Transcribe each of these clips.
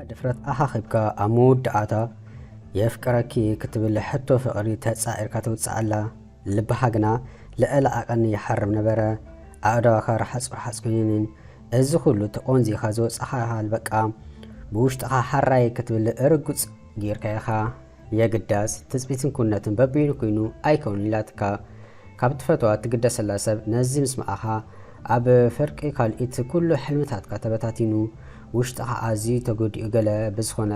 ድፍረት ኣኻኺብካ ኣብ መወዳእታ "የፍቅረኪ" ክትብል ሕቶ ፍቕሪ ተጻዒርካ ተውጽኣላ። ልብኻ ግና ልዕሊ ዓቐን ይሓርም ነበረ። ኣእዳውካ ረሓጽ ረሓጽ ኮይነን። እዚ ኩሉ ተቖንዚኻ ዝወጻኻ ኢኻ። በቃ ብውሽጥኻ ሓራይ ክትብል ርጉጽ ጌርካ ኢኻ። የግዳስ ትጽቢትን ኩነትን በበይኑ ኮይኑ ኣይከውን ኢላትካ። ካብ ትፈትዋ ትግደሰላ ሰብ ነዚ ምስማዕኻ ኣብ ፍርቂ ካልኢት ኩሉ ሕልምታትካ ተበታቲኑ። ውሽጥኻ ኣዝዩ ተጎዲኡ ገለ ብዝኾነ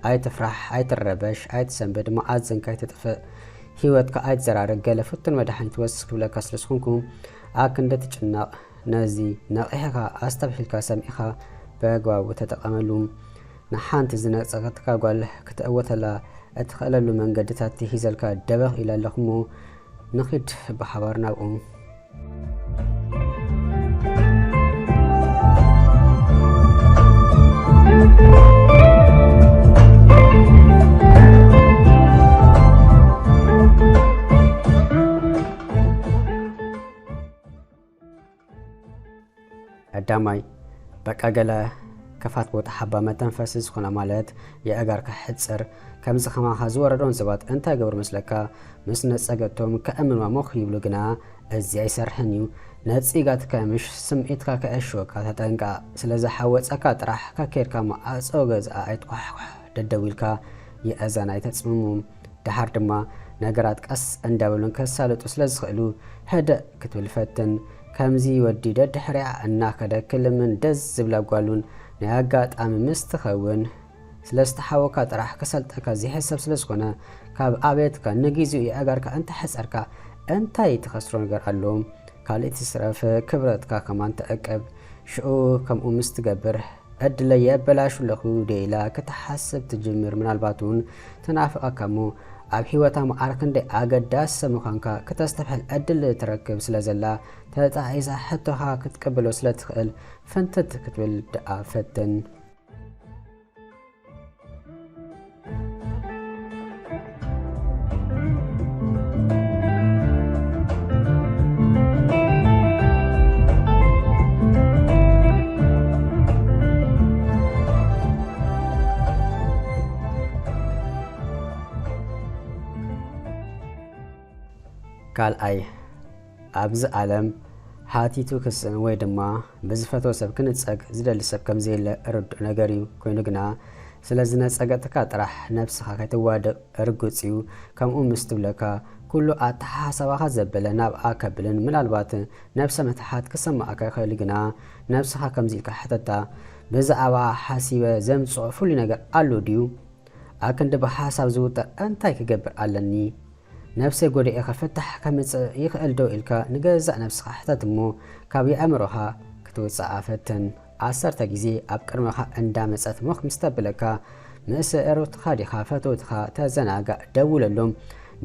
ኣይትፍራሕ፣ ኣይትረበሽ፣ ኣይትሰንብድ፣ መኣዘንካ ኣይትጥፍእ፣ ህይወትካ ኣይትዘራርግ፣ ገለ ፍቱን መድሓኒት ወስኽ ክብለካ ስለ ዝኾንኩ፣ ኣብ ክንዲ ትጭነቕ፣ ነዚ ነቒሕካ ኣስተብሂልካ ሰሚዕኻ ብኣግባቡ ተጠቐመሉ። ንሓንቲ ዝነጸገትካ ጓል ክትእወተላ እትኽእለሉ መንገድታት ሒዘልካ ደበኽ ኢለ ኣለኹ እሞ፣ ንኺድ ብሓባር ናብኡ። ቀዳማይ፣ በቃ ገለ ከፋት ቦታ ሓባ መተንፈሲ ዝኾና ማለት የእጋርካ ሕጽር። ከምዚ ከማኻ ዝወረዶን ሰባት እንታይ ገብሩ መስለካ? ምስ ነጸገቶም ከእምንዋ ሞኽ ይብሉ፣ ግና እዚ ኣይሰርሕን እዩ። ነጺጋትካ ምሽ ስምዒትካ ከእሽወካ ተጠንቀቕ። ስለ ዝሓወጸካ ጥራሕ ከኬድካ ማዕጾ ገዝኣ ኣይትኳሕኳሕ፣ ደደው ኢልካ የእዛን ኣይተጽምሙ። ደሓር ድማ ነገራት ቀስ እንዳበሉን ከሳልጡ ስለ ዝኽእሉ፣ ህድእ ክትብል ፈትን። ከምዚ ወዲ ደድሕሪኣ እናኸደ ክልምን ደስ ዝብላ ጓሉን ናይ ኣጋጣሚ ምስ ትኸውን፣ ስለ ዝተሓወካ ጥራሕ ከሰልጠካ ዘይሕሰብ ስለ ዝኾነ፣ ካብ ኣብየትካ ንጊዜኡ የእጋርካ እንተሐጸርካ እንታይ ትኸስሮ ነገር ኣሎ? ካልእ ትስረፍ፣ ክብረትካ ከማን ተዕቅብ። ሽኡ ከምኡ ምስ ትገብር፣ ዕድለይ የበላሹ ኣለኹ ድየ ኢላ ክትሓስብ ትጅምር። ምናልባት እውን ትናፍቐካ እሞ፣ ኣብ ህይወታ መዓር ክንደይ ኣገዳሲ ሰብ ምዃንካ ክተስተብሕል ዕድል ትረክብ ስለ ዘላ፣ ተጣዒሳ ሕቶኻ ክትቅበሎ ስለ ትኽእል፣ ፍንትት ክትብል ደኣ ፈትን። ካልኣይ፣ ኣብዚ ዓለም ሓቲቱ ክስእን ወይ ድማ ብዝፈትዎ ሰብ ክንጸግ ዝደሊ ሰብ ከም ዘየለ ርዱእ ነገር እዩ። ኮይኑ ግና፣ ስለ ዝነጸገትካ ጥራሕ ነብስኻ ከይትዋድቕ ርጉጽ እዩ። ከምኡ ምስ ትብለካ፣ ኩሉ ኣተሓሳባኻ ዘበለ ናብኣ ከብልን ምናልባት ነብሰ ምትሓት ክሰማዓካ ይኽእል። ግና ነብስኻ ከምዚ ኢልካ ሕተታ፣ "ብዛዕባ ሓሲበ ዘምጽኦ ፍሉይ ነገር ኣሎ ድዩ? ኣክንዲ ብሓሳብ ዝውጠር እንታይ ክገብር ኣለኒ? ነብሰይ ጎዲኤ ከ ፍታሕ ከምጽእ ይኽእል ዶ?" ኢልካ ንገዛእ ነብስኻ ሕተት እሞ፣ ካብ የእምሮኻ ክትውጽኣ ፈትን። ዓሰርተ ግዜ ኣብ ቅድመኻ እንዳመጸት ሞኽ ምስ ተብለካ፣ ምስ ዕሩትኻ ዲኻ ፈተውትኻ ተዘናጋዕ፣ ደውለሎም።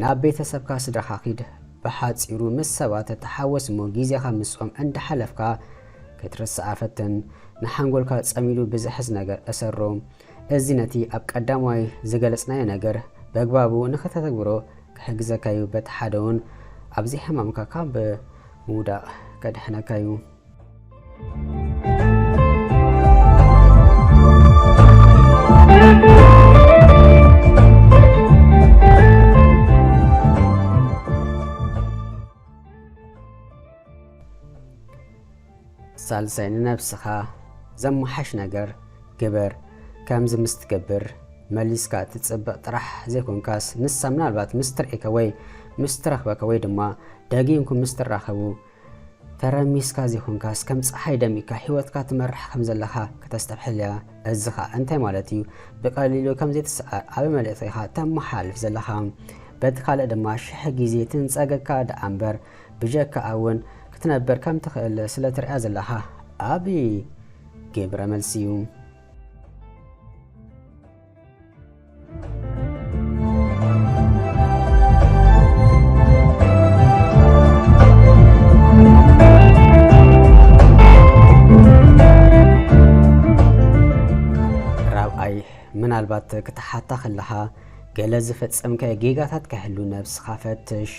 ናብ ቤተሰብካ ስድራኻ ኪድ። ብሓጺሩ ምስ ሰባት ተሓወስ እሞ፣ ግዜኻ ምስኦም እንዳሓለፍካ ክትርስዓ ፈትን። ንሓንጎልካ ጸሚዱ ብዘሕዝ ነገር እሰሮ። እዚ ነቲ ኣብ ቀዳማይ ዝገለጽናዮ ነገር ብኣግባቡ ንኽተተግብሮ ክሕግዘካ እዩ። በቲ ሓደ እውን ኣብዚ ሕማምካ ካብ ምውዳቕ ከድሕነካ እዩ። ሳልሳይ፣ ንነብስኻ ዘመሓሽ ነገር ግበር። ከምዚ ምስ ትገብር፣ መሊስካ ትጽብቕ ጥራሕ ዘይኮንካስ፣ ንሳ ምናልባት ምስ ትርእየካ ወይ ምስ ትረኽበካ ወይ ድማ ደጊምኩም ምስ ትራኸቡ፣ ተረሚስካ ዘይኮንካስ፣ ከም ጸሓይ ደሚቅካ ህይወትካ ትመርሕ ከም ዘለኻ ከተስተብሕል እያ። እዚ ኸኣ እንታይ ማለት እዩ? ብቐሊሉ ከም ዘይትስዓር ዓቢ መልእኽቲ ኢኻ ተመሓላልፍ ዘለኻ። በቲ ካልእ ድማ፣ ሽሕ ግዜ ትንጸገካ ደኣ እምበር፣ ብጀካኣ እውን ክትነብር ከም ትኽእል ስለ ትርእያ ዘለኻ ዓቢ ግብረ መልሲ እዩ። ራብዓይ፣ ምናልባት ክትሓታ ከለኻ፣ ገለ ዝፈጸምካዮ ጌጋታት ክህሉ ነብስኻ ፈትሽ።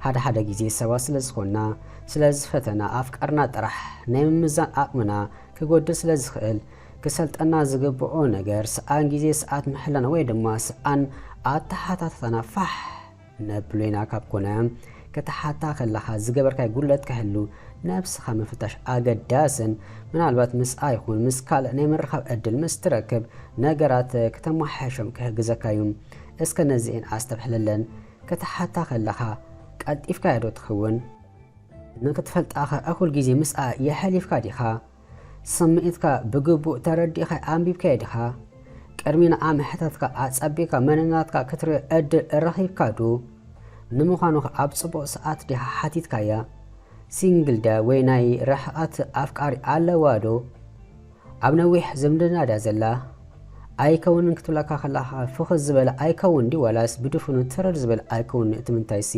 ሓደ ሓደ ግዜ ሰባት ስለ ዝኾንና፣ ስለ ዝፈተና፣ ኣፍቃርና ጥራሕ ናይ ምምዛን ዓቕምና ክጎድል ስለ ዝኽእል፣ ክሰልጠና ዝግብኦ ነገር ሰኣን ግዜ፣ ሰዓት ምሕላና ወይ ድማ ሰኣን ኣተሓታትታና ፋሕ ነብሎ ኢና። ካብ ኮነ ክትሓታ ከለኻ ዝገበርካይ ጉድለት ከህሉ ነብስኻ ምፍታሽ ኣገዳስን፣ ምናልባት ምስኣ ይኹን ምስ ካልእ ናይ ምርኻብ ዕድል ምስ ትረክብ ነገራት ክተመሓየሾም ክሕግዘካ እዩ። እስከ ነዚኤን ኣስተብሕለለን። ክትሓታ ከለኻ ቀልጢፍካዮ ዶ ትኸውን? ንክትፈልጣኸ እኹል ግዜ ምስኣ የሕሊፍካ ዲኻ? ስምዒትካ ብግቡእ ተረዲእካ ኣንቢብካዮ ዲኻ? ቅድሚ ንዓ ምሕታትካ ኣጸቢቕካ መንነትካ ክትርኢ ዕድል ረኺብካ ዶ? ንምዃኑ ኣብ ጽቡቕ ሰዓት ዲኻ ሓቲትካያ? ሲንግል ድያ ወይ ናይ ርሕቐት ኣፍቃሪ ኣለዋ ዶ? ኣብ ነዊሕ ዝምድና ድያ ዘላ? ኣይከውንን ክትብለካ ከላኻ ፍኹስ ዝበለ ኣይከውን ድዩ ዋላስ ብድፉኑ ትርር ዝበለ ኣይከውን? እቲ ምንታይሲ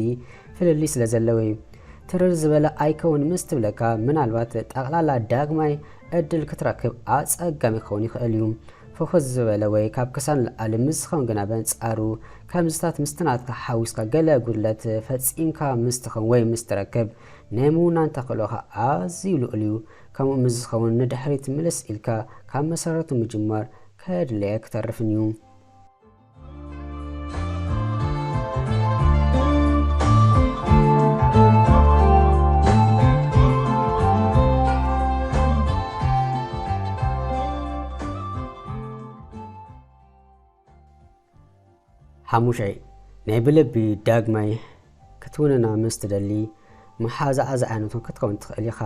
ፍልልይ ስለ ዘለዎ እዩ። ትርር ዝበለ ኣይከውን ምስ ትብለካ ምናልባት ጠቕላላ ዳግማይ ዕድል ክትረክብ ኣጸጋሚ ክኸውን ይኽእል እዩ። ፍኹስ ዝበለ ወይ ካብ ክሳን ንላዕሊ ምስ ዝኸውን ግና በንጻሩ ከምዚታት ምስቲ ናትካ ሓዊስካ ገለ ጉድለት ፈጺምካ ምስ ትኸውን ወይ ምስ ትረክብ ናይ ምውናን ተኽእሎኻ ኣዝዩ ልዑል እዩ። ከምኡ ምስ ዝኸውን ንድሕሪት ምልስ ኢልካ ካብ መሰረቱ ምጅማር ከየድለየ ክተርፍን እዩ። ሓሙሻይ፣ ናይ ብልቢ ዳግማይ ክትውንና ምስ ትደሊ፣ መሓዛ ኣዛ ዓይነት እውን ክትከውን ትኽእል ኢኻ።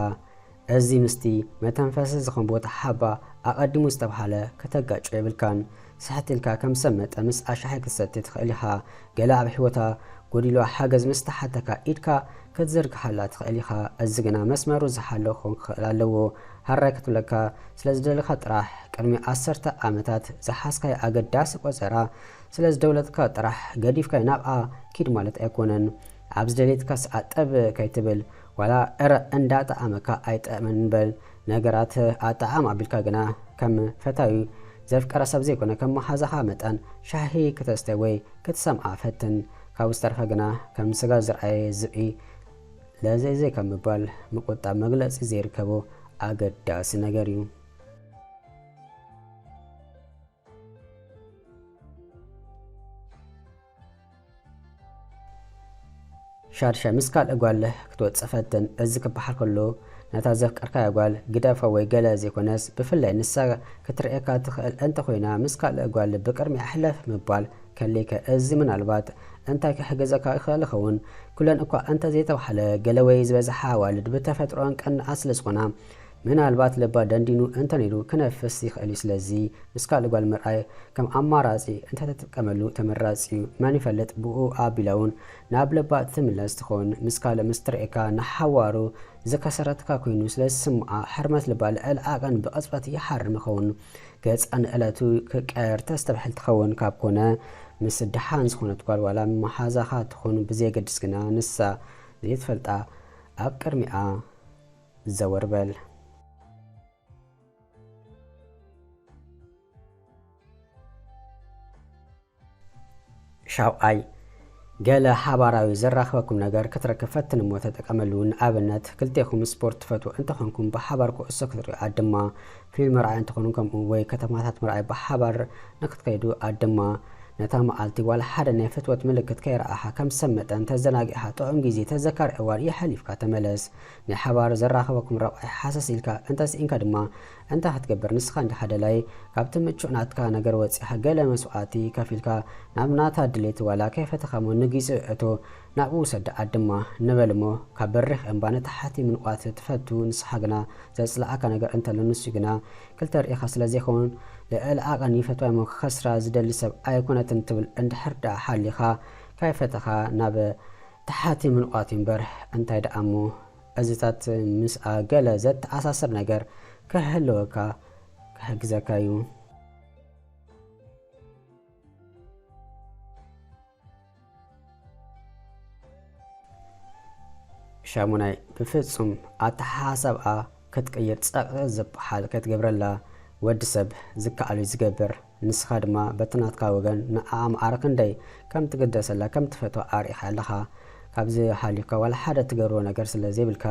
እዚ ምስቲ መተንፈሲ ዝኾን ቦታ ሓባ ኣቐዲሙ ዝተባህለ ከተጋጮ የብልካን። ስሕት ኢልካ ከም ሰብ መጠን ምስ ኣሻሓይ ክትሰቲ ትኽእል ኢኻ። ገለ ኣብ ህይወታ ጎዲልዋ ሓገዝ ምስ ተሓተካ ኢድካ ክትዝርግሓላ ትኽእል ኢኻ። እዚ ግና መስመሩ ዝሓለ ክኸውን ክኽእል ኣለዎ። ሃራይ ክትብለካ ስለ ዝደለኻ ጥራሕ ቅድሚ ዓሰርተ ዓመታት ዝሓዝካዮ ኣገዳሲ ቆጸራ ስለ ዝደውለትካ ጥራሕ ገዲፍካዮ ናብኣ ኪድ ማለት ኣይኮነን። ኣብ ዝደልየትካ ሰዓት ጠብ ከይትብል፣ ዋላ እረ እንዳጠዓመካ ኣይጠዕመን በል። ነገራት ኣጠዓዕማ ኣቢልካ ግና ከም ፈታዊ ዘፍቀረ ሰብ ዘይኮነ ከም መሓዛኻ መጠን ሻሂ ክተስተ ወይ ክትሰምዓ ፈትን። ካብኡ ዝተረፈ ግና ከም ስጋ ዝረኣየ ዝብኢ ለዘይዘይ ካብ ምባል ምቁጣብ መግለጺ ዘይርከቦ ኣገዳሲ ነገር እዩ። ሻድሻይ፣ ምስ ካልእ ጓል ክትወጽእ ፈትን። እዚ ክበሃል ከሎ ነታ ዘፍቀርካያ ጓል ግደፋ ወይ ገለ ዘይኮነስ ብፍላይ ንሳ ክትርእየካ ትኽእል እንተኾይና ምስ ካልእ ጓል ብቅድሚያ ሕለፍ ምባል ከሊከ። እዚ ምናልባት እንታይ ክሕግዘካ ይኽእል ይኸውን? ኩለን እኳ እንተዘይተባህለ ገለ ወይ ዝበዝሓ ኣዋልድ ብተፈጥሮኣን ቅንዓት ስለ ዝኾና ምናልባት ልባ ደንዲኑ እንተነይሩ ክነፍስ ይኽእል እዩ። ስለዚ ምስ ካልእ ጓል ምርኣይ ከም ኣማራጺ እንተተጥቀመሉ ተመራጺ እዩ። መን ይፈልጥ ብኡ ኣቢላ እውን ናብ ልባ ትምለስ ትኸውን። ምስ ካልእ ምስ ትርእየካ ንሓዋሩ ዝከሰረትካ ኮይኑ ስለ ዝስምዓ ሕርመት ልባ ልዕሊ ዓቐን ብቕጽበት ይሓርም ይኸውን። ገጻ ንዕለቱ ክቀየር ተስተብሕል ትኸውን። ካብ ኮነ ምስ ደሓን ዝኾነት ጓል ዋላ መሓዛኻ ትኹን ብዘየገድስ ግና ንሳ ዘይትፈልጣ ኣብ ቅድሚኣ ዘወር በል። ሻውዓይ፣ ገለ ሓባራዊ ዘራኽበኩም ነገር ክትረክብ ፈትን እሞ ተጠቀመሉ። ንኣብነት ክልቴኹም ስፖርት ትፈትዉ እንተኾንኩም ብሓባር ኩዕሶ ክትሪኡ ኣድማ፣ ፊልም ምርኣይ እንተኾኑ ከምኡ ወይ ከተማታት ምርኣይ ብሓባር ንክትከይዱ ኣድማ። ነታ መዓልቲ ዋላ ሓደ ናይ ፍትወት ምልክት ከይረኣኻ ከም ሰብ መጠን ተዘናጊዕኻ ጥዑም ግዜ ተዘካሪ እዋን የሕሊፍካ ተመለስ። ናይ ሓባር ዘራኽበኩም ረብዓይ ሓሰስ ኢልካ እንተ ስኢንካ ድማ እንታይ ክትገብር ንስኻ እንዲኻ ደላይ ካብቲ ምቹእ ናትካ ነገር ወጺኻ ገለ መስዋእቲ ከፊልካ ናብ ናታ ድሌት ዋላ ከይፈተኻ እሞ ንጊጹ እቶ ናብኡ ውሰዳ ኣድማ ንበል እሞ ካብ በሪኽ እምባ ንታሕቲ ምንቋት ትፈቱ ንስኻ ግና ዘጽልኣካ ነገር እንተሎ ንሱ ግና ክልተ ርኢኻ ስለ ዘይኸውን ልዕሊ ዓቐን ይፈትዋ እሞ ክኸስራ ዝደሊ ሰብ ኣይኮነትን ትብል እንድሕር ደኣ ሓሊኻ ከይፈተኻ ናብ ታሓቲ ምንቋት እዩ እምበር እንታይ ደኣ እሞ እዚታት ምስኣ ገለ ዘተኣሳስር ነገር ክህልወካ ክሕግዘካ እዩ። ሻሙናይ ብፍጹም ኣተሓሳስባኣ ክትቅይር ጸቕጢ ዝበሃል ከይትገብረላ። ወዲ ሰብ ዝከኣሉ እዩ ዝገብር። ንስኻ ድማ በቲ ናትካ ወገን ንኣኣ ማዕረ ክንደይ ከም ትግደሰላ ከም ትፈትዋ ኣርኢኻ ኣለኻ። ካብዚ ሓሊፍካ ዋላ ሓደ ትገብሮ ነገር ስለ ዘይብልካ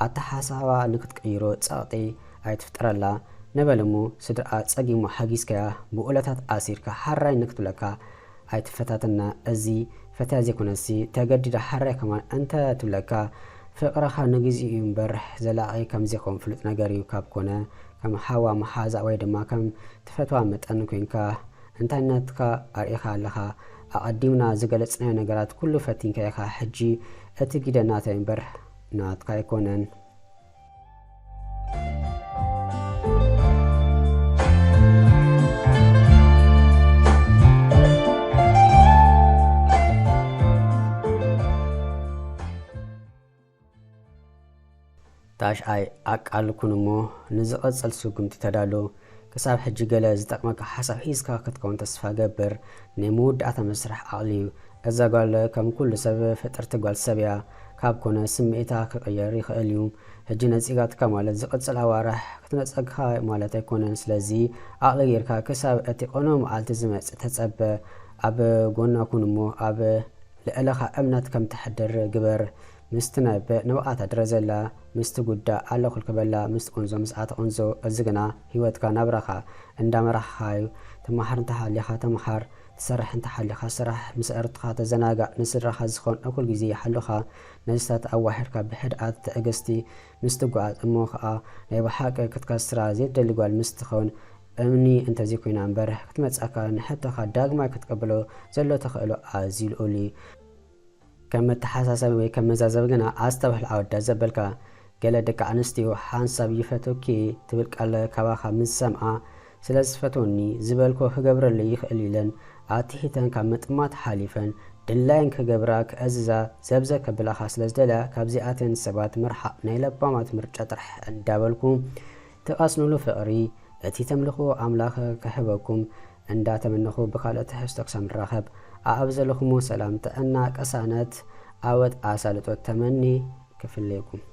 ኣተሓሳስባ ንክትቅይሮ ጸቕጢ ኣይትፍጠረላ። ነበለሞ ስድርኣ ጸጊሙ ሓጊዝካያ ብውለታት ኣሲርካ ሓራይ ንክትብለካ ኣይትፈታተና። እዚ ፈትያ ዘይኮነሲ ተገዲዳ ሓራይ ከማን እንተ ትብለካ ፍቕርኻ ንግዚኡ እዩ እምበር ዘላቒ ከም ዘይኮን ፍሉጥ ነገር እዩ። ካብ ኮነ ከም ሓዋ መሓዛ ወይ ድማ ከም ትፈትዋ መጠን ኮይንካ እንታይነትካ ኣርኢኻ ኣለኻ። ኣቐዲምና ዝገለጽናዮ ነገራት ኩሉ ፈቲንካ ኢኻ። ሕጂ እቲ ግደ ናተይ እምበር ናትካ ኣይኮነን። ታሽኣይ ኣቃል ኩን እሞ ንዝቐጽል ስጉምቲ ተዳሎ። ክሳብ ሕጂ ገለ ዝጠቕመካ ሓሳብ ሒዝካ ክትከውን ተስፋ ገብር። ናይ መወዳእታ መስርሕ ኣቕልዩ። እዛ ጓል ከም ኩሉ ሰብ ፍጥርቲ ጓል ሰብ እያ። ካብ ኮነ ስምዒታ ክቕየር ይኽእል እዩ። ሕጂ ነጺጋትካ ማለት ዝቕጽል ኣዋርሕ ክትነጸግኻ ማለት ኣይኮነን። ስለዚ ኣቕሊ ጌርካ ክሳብ እቲ ቅኑዕ መዓልቲ ዝመጽእ ተጸበ። ኣብ ጎና ኩን እሞ ኣብ ልዕለኻ እምነት ከም ተሕድር ግበር። ምስቲ ነብዕ ንብዓት ኣድረ ዘላ፣ ምስቲ ጉዳ ኣለኹልክ በላ፣ ምስቲ ቆንዞ ምስ ኣቲ ቆንዞ። እዚ ግና ህይወትካ ናብራኻ እንዳመራሕኻ እዩ። ትመሃር እንተሃሊኻ ተምሃር፣ ትሰርሕ እንተሃሊኻ ስራሕ፣ ምስ ዕርትኻ ተዘናጋዕ፣ ንስድራኻ ዝኾን እኩል ግዜ ይሓሉኻ። ነዚታት ኣዋሒድካ ብሕድኣት ትዕግስቲ ምስ ትጓዓዝ እሞ ኸኣ ናይ ብሓቂ ክትከስራ ዘይትደሊ ጓል ምስ ትኸውን እምኒ እንተዘይኮይና እምበር ክትመጻካ ንሕቶኻ ዳግማይ ክትቅበሎ ዘሎ ተኽእሎ ኣዝዩ ልዑል እዩ። ከም መተሓሳሰቢ ወይ ከም መዛዘቢ ግና ኣስተብህል ኣወዳት ዘበልካ። ገለ ደቂ ኣንስትዮ ሓንሳብ ይፈትወኪ ትብል ቃል ካባኻ ምስ ዝሰምዓ ስለ ዝፈትወኒ ዝበልኮ ክገብረለይ ይኽእል ኢለን ኣትሒተን ካብ ምጥማት ሓሊፈን ድላየን ክገብራ ክእዝዛ ዘብዘብ ከብላኻ ስለ ዝደልያ ካብዚኣተን ሰባት ምርሓቕ ናይ ለባማት ምርጫ ጥራሕ እንዳበልኩ ትቐስኑሉ ፍቕሪ እቲ ተምልኽዎ ኣምላኽ ክህበኩም እንዳተመነኹ ብኻልእ ትሕዝቶ ክሳብ ንራኸብ ኣብ ዘለኹሞ ሰላም ጥዕና ቅሳነት ዓወት ኣሳልጦ ተመኒ ክፍለየኩም።